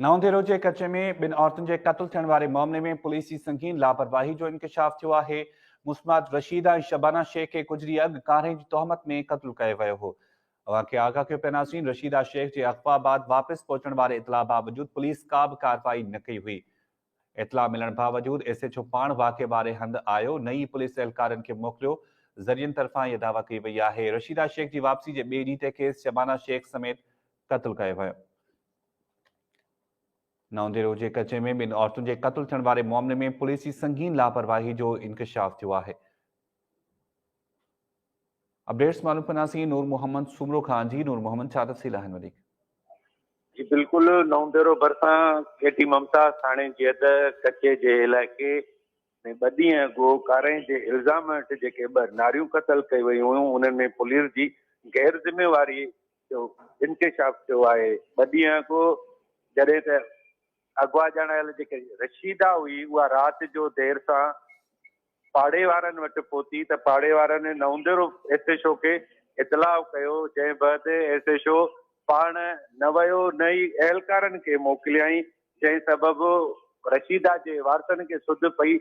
نئون ديرو جي ڪچي ۾ ٻن عورتن جي قتل ٿيڻ واري معاملي ۾ پوليس جي سنگين لاپرواهي جو انڪشاف ٿيو آهي. مسمات رشيده ۽ شبانه شيخ کي ڪجهه ڏينهن اڳ ڪارنهن جي تهمت ۾ قتل ڪيو ويو هو. اوهان کي آگاهه ڪيو پيناسين رشيده شيخ جي اغوا بعد واپس پهچڻ واري اطلاع باوجود پوليس ڪا به ڪارروائي نه ڪئي هئي. اطلاع ملڻ باوجود ايس ايڇ او پاڻ واقعي واري هنڌ آيو نه ئي پوليس اهلڪارن کي موڪليو. ذريعن طرفان اها دعويٰ ڪئي وئي آهي رشيده شيخ جي واپسي جي ٻئي ڏينهن تي کيس شبانه شيخ سميت قتل ڪيو ويو. نئون ديرو جي ڪچي ۾ ٻن عورتن جي قتل ٿيڻ واري معاملي ۾ پوليس جي سنگين لاپرواهي جو انڪشاف ٿيو آهي. اپڊيٽس معلوم ڪنداسين نور محمد سومرو کان جي نور محمد ڇا تفصيل آهن وڌيڪ. جي بلڪل نئون ديرو ڀرسان ڪيٽي ممتاز ٿاڻي جي حد ڪچي جي علائقي ۾ ٻه ڏينهن اڳ ڪارنهن جي الزام هيٺ جيڪي ٻه ناريون قتل ڪئي ويون هيون انهن ۾ پوليس جي غير ذميواري جو انڪشاف ٿيو آهي، ٻه ڏينهن اڳ جڏهن ته اغوا ڄاڻايل جيڪي رشيده هئي اها رات جو دير سان پاڙي وارن وٽ پهتي ته پاڙي وارن نئونديرو ايس ايڇ او کي اطلاع ڪيو جنهن بعد ايس ايڇ او پاڻ نه ويو نه ئي اهلڪارن کي موڪليائين جنهن سبب رشيده جي وارثن کي سڌ پئي.